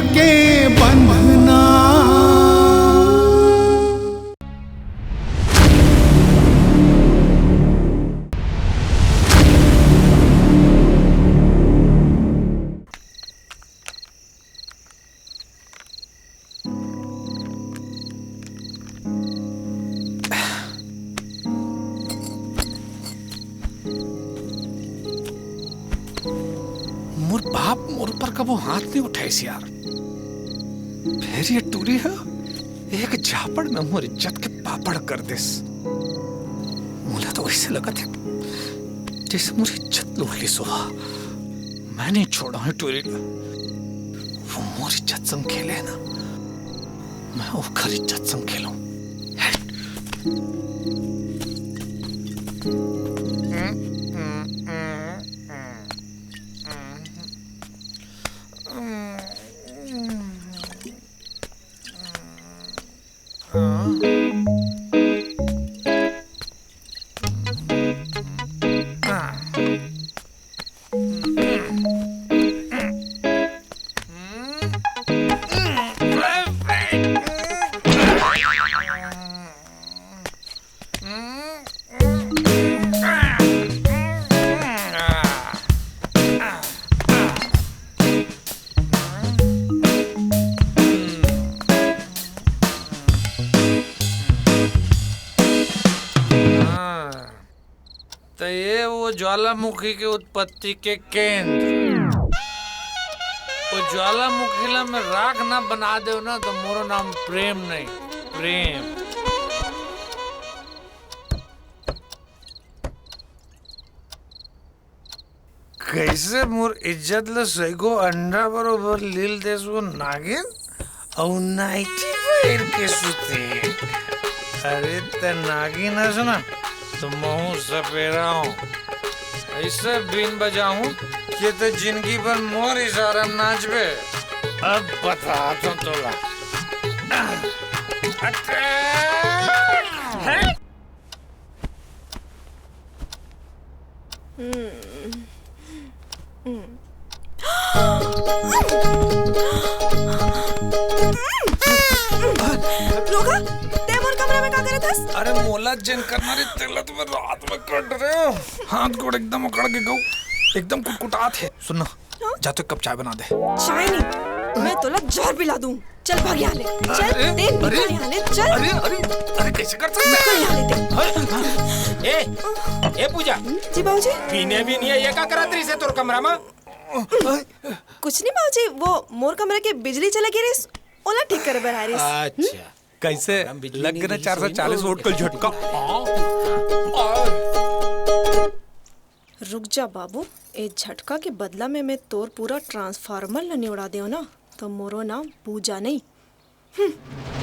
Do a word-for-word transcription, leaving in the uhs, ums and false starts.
के बंधना। मोर बाप मोर ऊपर कभू हाथ नहीं उठाइस यार। फेर ये टूरी ह एक झापड़ में मोर इज्जत के पापड़ कर देस। मोला तो वैसे लगत हे जैसे मोर इज्जत लूट लिस ओ ह। मैं नहीं छोड़ा हूँ टूरी ला। वो मोर इज्जत संग खेले हे ना, मैं ओखर इज्जत संग खेलूं। हाँ। त ये वो ज्वालामुखी के उत्पत्ति के केंद्र। वो ज्वालामुखी ला मैं राख ना बना देव ना, तो मोरो नाम प्रेम नहीं, प्रेम। कैसे मोर इज्जत ल सैगो अंडा बरोबर लील देस वो नागिन, अउ नाइटी पहिर के सुते। अरे त नागिन हस ना, त महूं सपेरा हूं। ऐसे बीन बजाहूं कि त जिंदगी भर मोर इशारा म नाचबे। अब बताथंव तोला। अटैक! रोका, तैं मोर कमरा में का करत हस? अरे मोला जेन करना रे तेला तो मैं रात में कर डरेंव। हाथ गोड़ एकदम अकड़ गे हंव, एकदम कुटकुटात हे। सुन ना, हाँ? जा तो एक कप चाय बना दे। चाय नहीं, मैं तोला जहर पिला दूं। चल भाग यहाँ ले, चल, अरे, तैं निकल अरे, यहाँ ले, चल। अरे, अरे, अरे, कैसे कर सकते हैं? निकल यहाँ ले तैं। हाँ? ए, ए पूजा। हम्म, जी बाबूजी। पीने भी नहीं है, ये का करत रहिस हे तोर कमरा में? कुछ नहीं बाबूजी, वो मोर कमरा के बिजली चला गे रहिस, ओला ठीक करे बर आए रहिस। अच्छा। कैसे लग गे ना चार सौ चालीस वोल्ट का झटका? रुक जा बाबू, ए झटका के बदला में मैं तोर पूरा ट्रांसफार्मर ला निउड़ा देंव ना, तो मोरो नाम पूजा नहीं। हम्म।